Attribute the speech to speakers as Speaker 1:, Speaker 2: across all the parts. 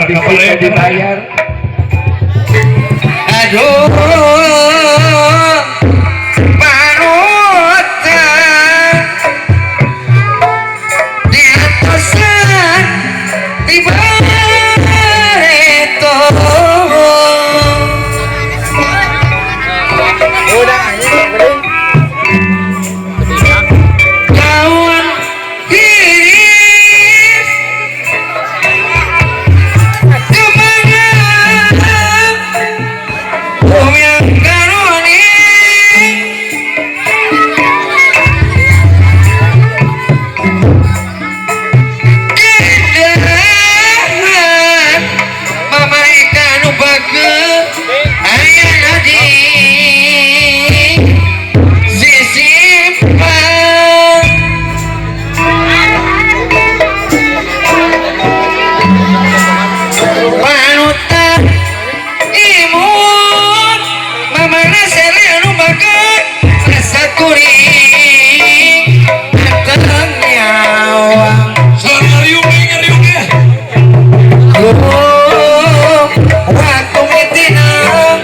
Speaker 1: Dikit dibayar.
Speaker 2: Aduh panutan di atasan tiba itu. Kawan iris kemana yang karuni kedahan mama ikan ubake ayah nadi sisipan panutan imun mama nasere anu bake rasa kuring ateng nyawa. Waktu mitinang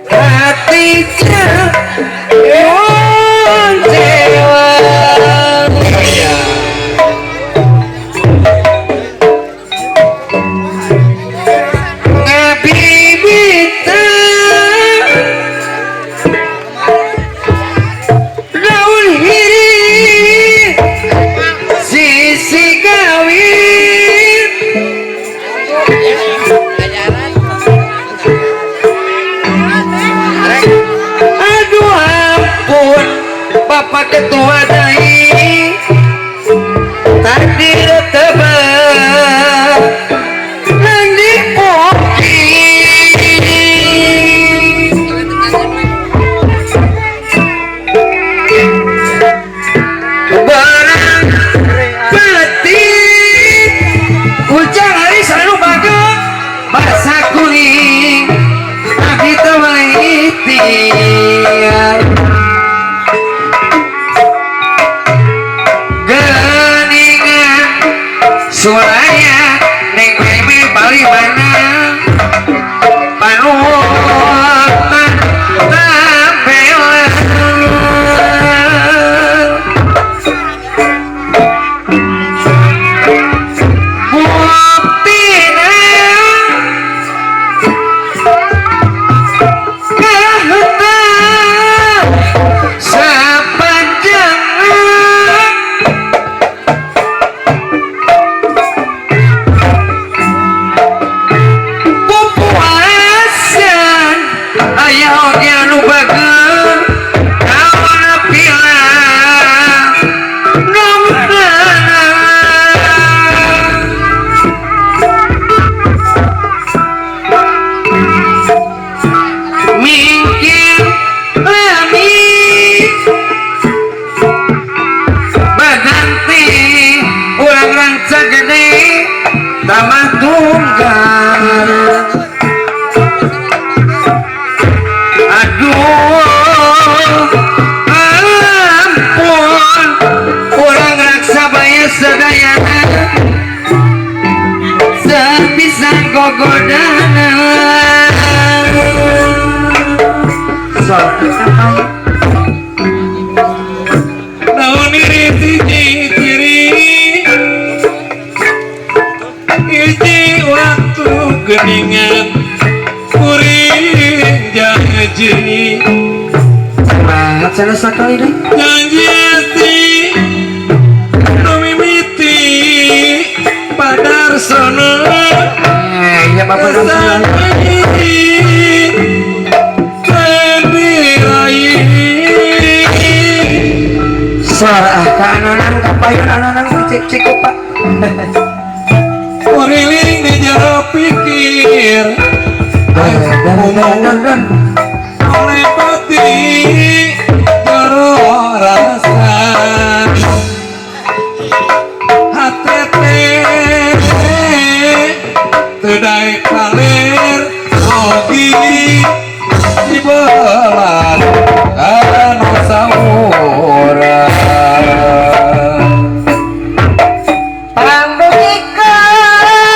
Speaker 2: hati kecewa. Ngabibita daun hiri sisi gawin. Aduh ampun Bapak Ketua Dai takdir tebal nang dipoki. Barang batin ujang hari selalu bagus bahasa kuning tapi ikhtiar geningan sulaya neng meme bali mana panutan tampelan buktina kaheta sepanjang pupuasan aya oge anu bager kawana pila nomana. Mingkir lami baganti urang ranca gede tambah tunggal. Aduh ampun urang raksa baya sadayana sepisan gogodana.
Speaker 3: Naon irit hiji ciri hiji waktu geningan kuring janji
Speaker 2: Banget sana sakali deh.
Speaker 3: Janji ati nu mimiti padarsono.
Speaker 2: Iya Bapak
Speaker 3: Kesan
Speaker 2: Suara kaanonan kapayun anonan cik cik pak.
Speaker 3: Kuriling di jero pikir oleh pati jero rasa hati teu daek palir ogi dibelas anu saurang.
Speaker 2: Pangdugikeun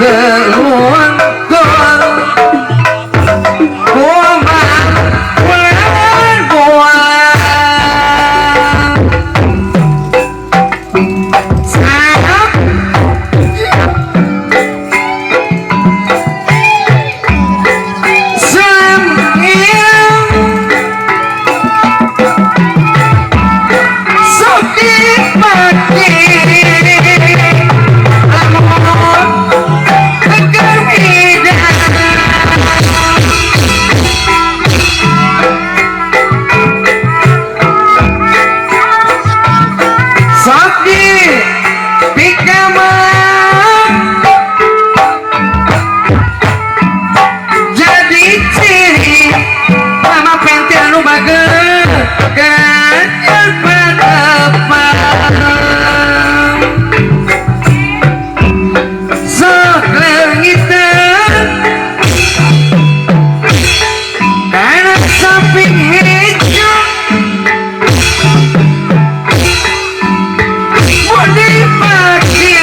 Speaker 2: Keuntung kumaha bulan bulan sayap sambil sakit mati lamun kegermidan sakit pikamah jadi ciri mama pentil nu bager ganjar patepang sok leungiteun kana samping hijau mun dipake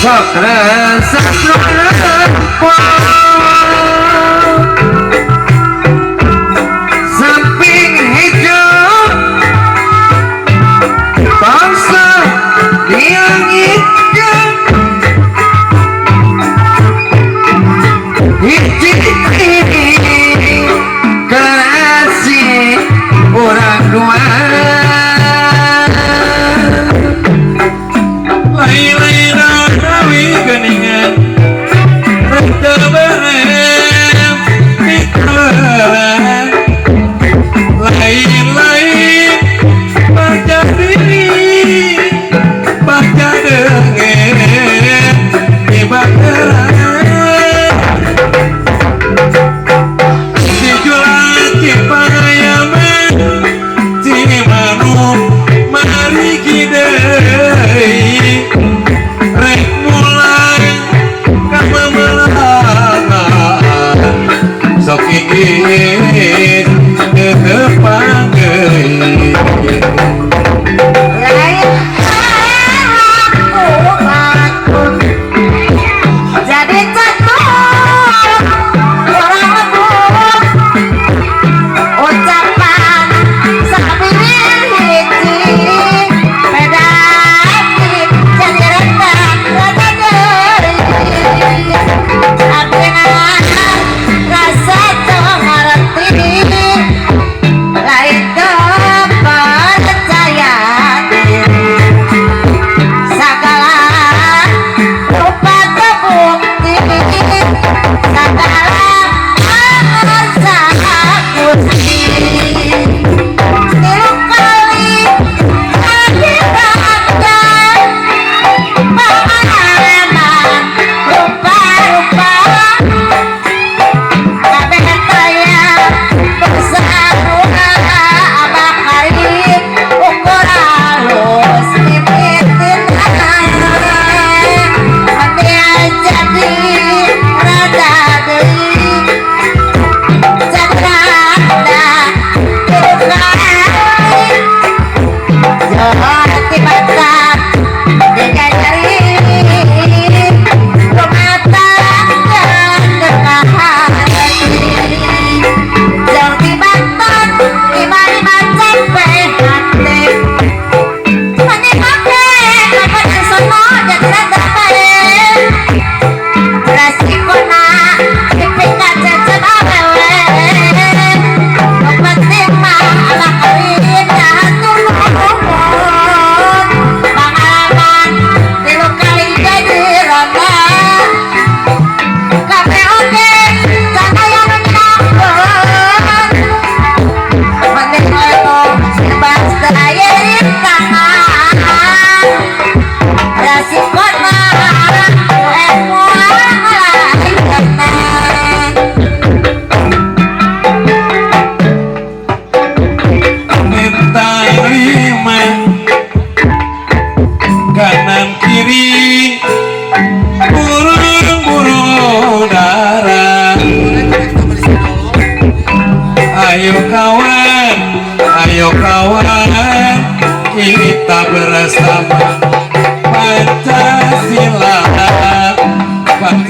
Speaker 2: sok resep nu lempang samping hijau bangsa diangitkan hiji kerasi orang dua
Speaker 3: Lain-lain rawi geningan rada berem pikelan lain-lain baca diri baca deui.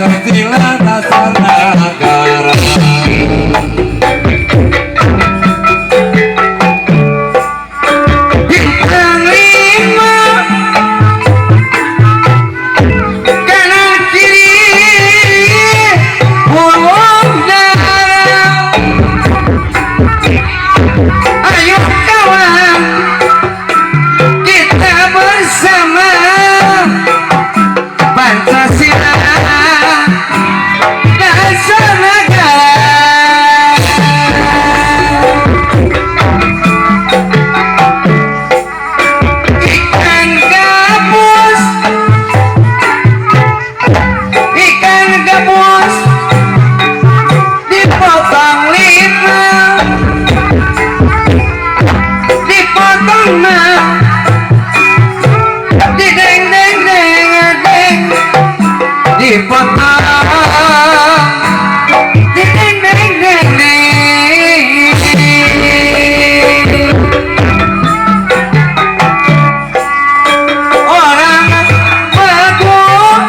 Speaker 3: Pancasila dasar negara.
Speaker 2: Bintang lima kanan kiri burung dara. Ayo kawan kita bersama Pancasila dasar negara. Ikan gabus, ikan gabus dipotong lima, dipotong enam, dideng deng deng deng, dipotong, dideng deng deng deng. Orang bagus,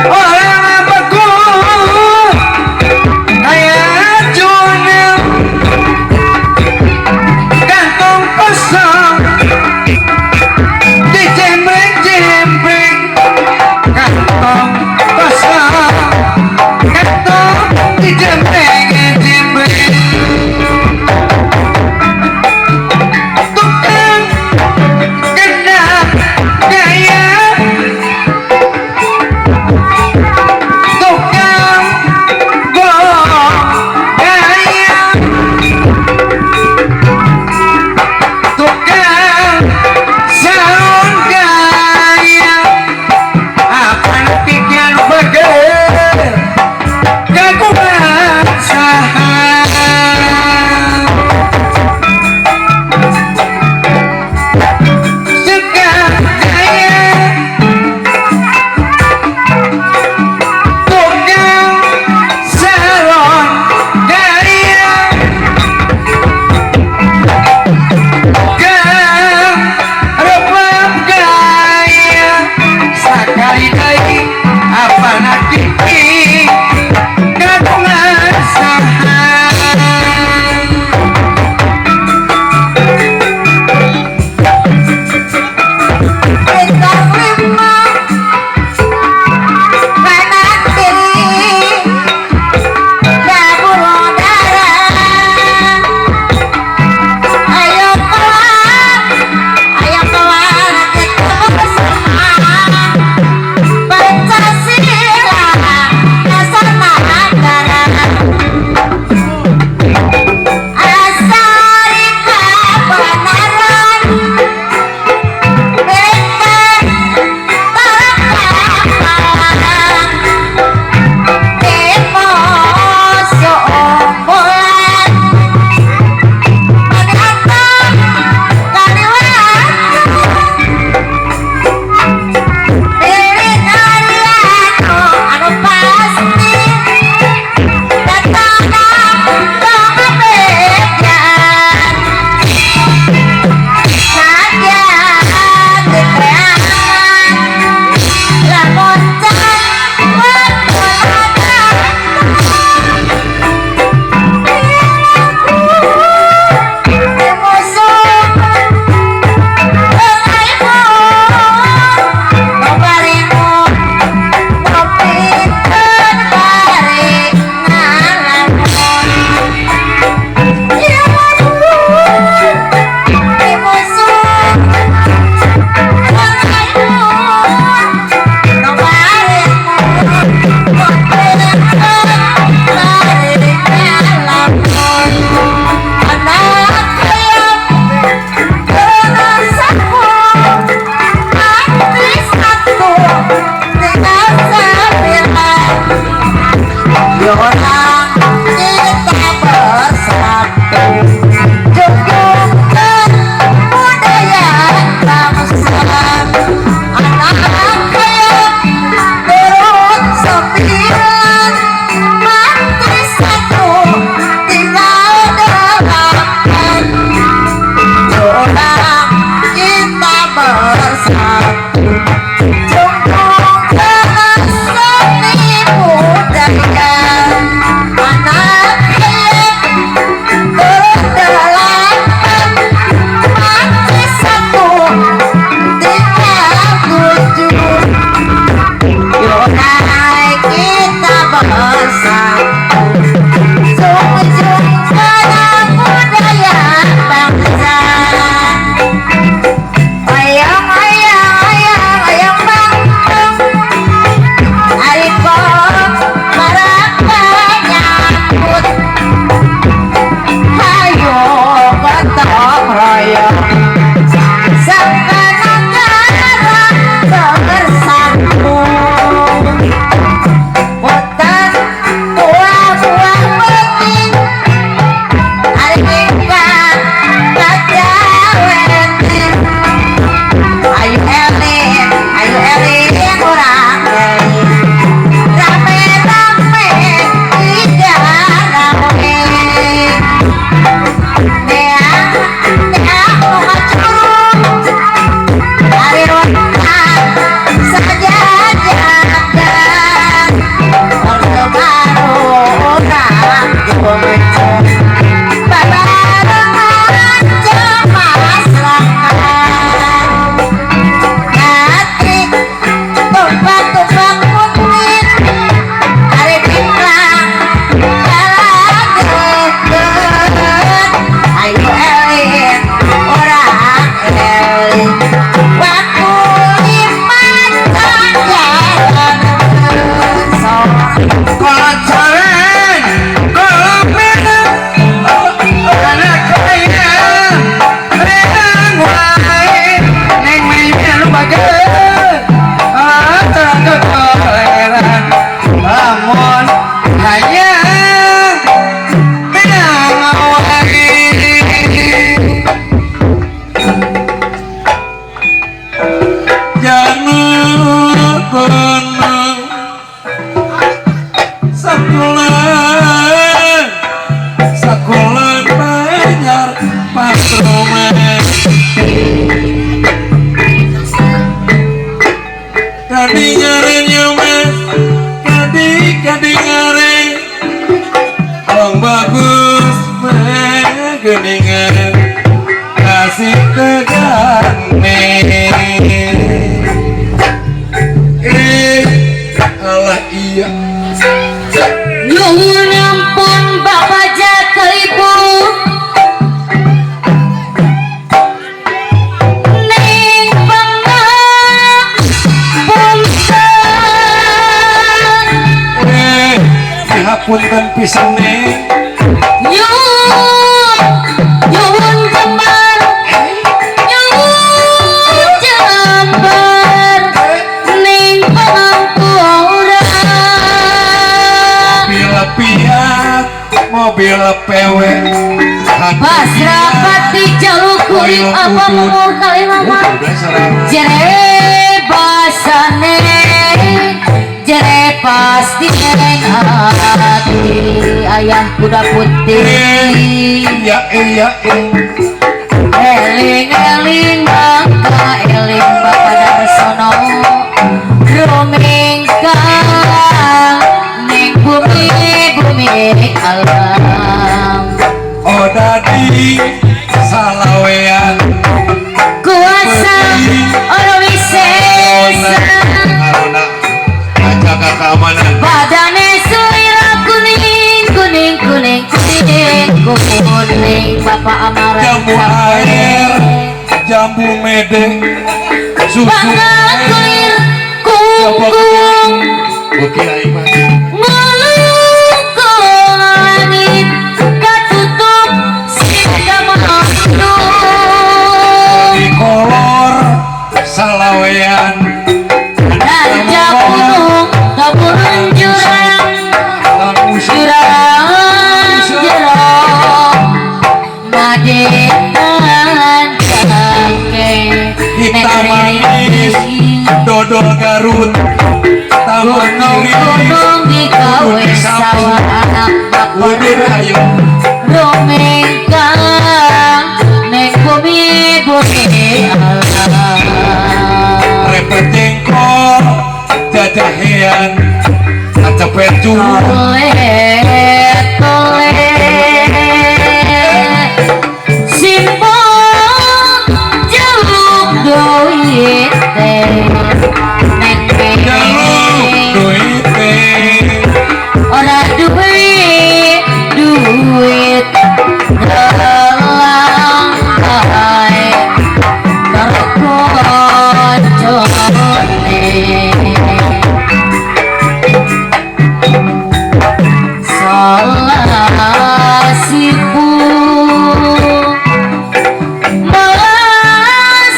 Speaker 2: orang bagus kayak jurnal kantong kosong dijembreng-jembreng, kantong kosong, kantong dijembreng-jembreng. Tukang kendang gaya, tukang gong gaya, tukang sarung gaya. Apa pikir bager kagungan saha. Suka gaya, tukang sarung gaya, tukang rebab gaya. Sakali deui apana kiki kagungan saha.
Speaker 1: Bintang lima kanan kiri burung dara. Ayo kawan, ayo kawan kita bersama Pancasila dasar negara. Asal kebenaran bintang terpalang demo seombolan menatap kaliwat pilih anu anu pasti datang kebedan saja diteangan lamun can kita bersatu, junjungkan budaya bangsa. Anak hayam turut 9, mati 1 tinggal 8. Jorang kita bersatu, junjungkan
Speaker 3: Kono Sekolah Sekolah Banjar Patroman Kadingaren ya mas Kadingaren Wong bagus mageningan Kasih tegane. Allah iya.
Speaker 1: Nyuwun ampun Bapak Jaka Ibu ning pangapunten.
Speaker 3: Dihapunten pisan ning.
Speaker 1: Nyuwun nyuwun jembar nyuwun jembar ning pangampura.
Speaker 3: Mobil Fiat, mobil PW.
Speaker 1: Pasrapati jaluk kuring apa mumur kali mama jere basane jere pasti neng hati ayah kuda putih.
Speaker 3: Iya iya
Speaker 1: Eling eling mangka eling bapak Darsono rumingkang ning bumi bumi alam.
Speaker 3: Oh dadi salawean
Speaker 1: kuasa ora wisesa
Speaker 3: Arona jaga keamanan
Speaker 1: badane suira kuning kuning kuning kuning kuning bapak amarah
Speaker 3: jambu air jambu mede susu
Speaker 1: bangga kulir kungkung
Speaker 3: oke aing mah
Speaker 1: ngelungkung langit katutup sing mendung
Speaker 3: di kolor salawean
Speaker 1: raja gunung tabur jurang jurang jero madetan jangke
Speaker 3: hitam manis dodol Garut taman
Speaker 1: gunung-gunung digawe sawah anak
Speaker 3: Udur
Speaker 1: bapak
Speaker 3: ayo
Speaker 1: rumingkang ning bumi bumi alam
Speaker 3: repet jengkol jajahean acepet curug
Speaker 1: tole tole simpong jaluk duit neng
Speaker 3: jaluk duite
Speaker 1: ora duit duit dalang bae karo koncone salah sipu melas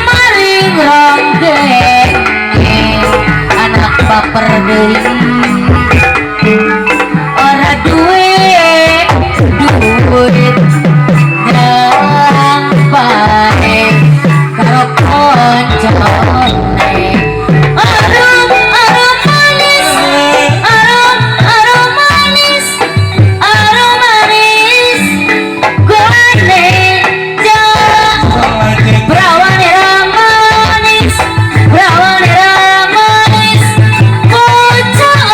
Speaker 1: maring ronggenge anak baper deui ora duwe duit dalang bae karo koncone arum arum manis arum arum manis arum manis gulane jawa brawane manis brawane manis bocah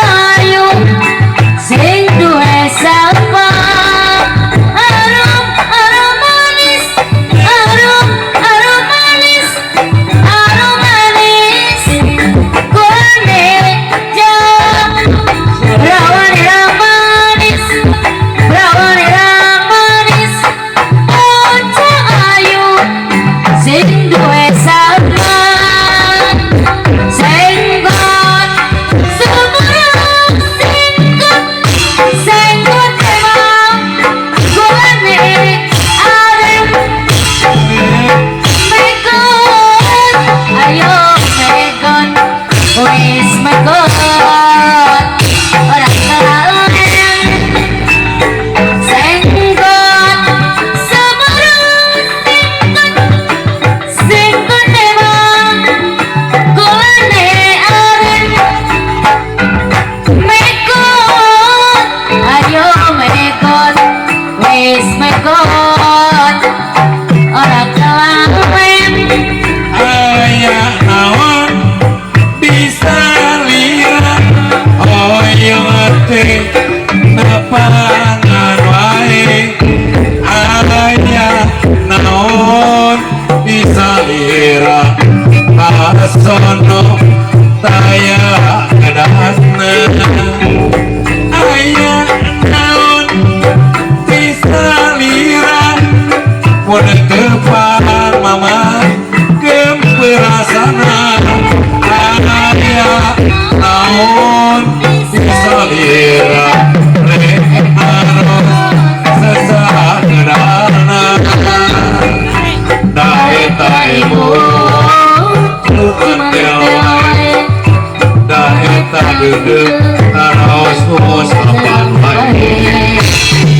Speaker 3: Tadeudeung karaos nu sapan wae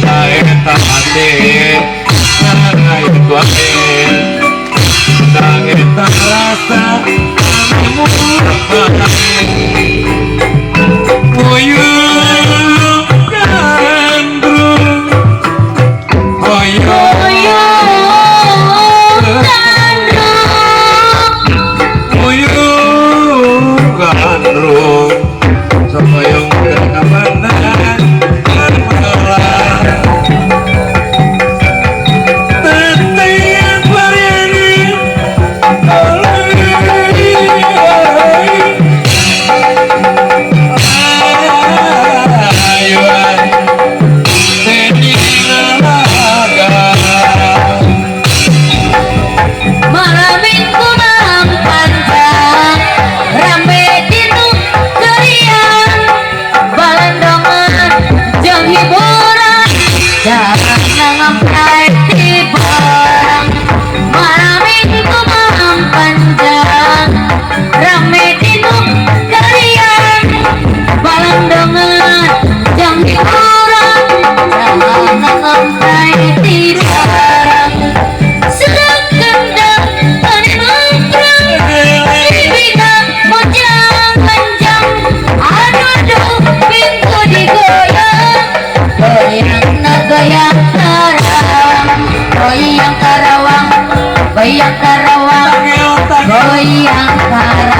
Speaker 3: Taeta hate narayu wae Taeta rasa anu Muyung gandrung Hoyong
Speaker 1: gandrung
Speaker 3: Muyung gandrung Sokoyong kabanan Karmala Tetian pariani Ayuan Teni nalaga
Speaker 1: Malam minggu malam panjang rame dinu keriang balandongan jeung hiburan jalan ngampai tibang. Malam minggu malam panjang rame dinu keriang balandongan jeung hiburan jalan ngampai tibang. Sedang kendang tani mangkrang dibina mojang panjang aduh pintu digoyang goyang na goyang karang goyang karawang goyang karawang goyang karawang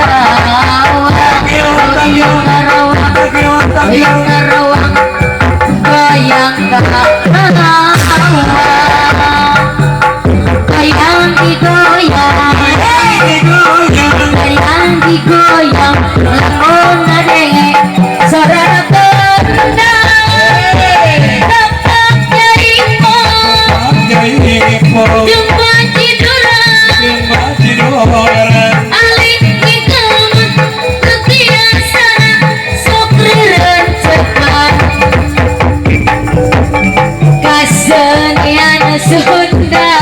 Speaker 1: goyang karawang goyang karawang goyang karawang goyang digoyang goyang digoyang lamun ngadenge suara kendang tetap nyarimo jeung bajiduran alih mikeun teu sok rerencepan kasenian Sunda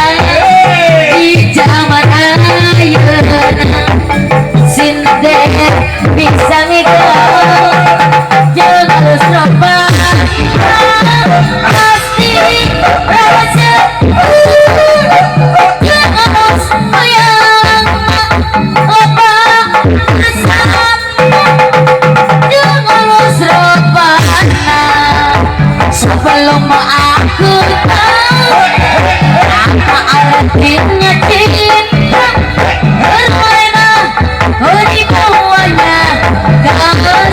Speaker 1: di zaman ayeuna sinden bisa ngikut jeung geus loba pasti rahasia geus hayang loba resep jeung geus robana sebelum aku tahu apa artinya cinta berwarna di bawahnya kamu.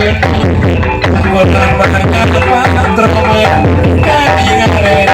Speaker 3: Aku namanya.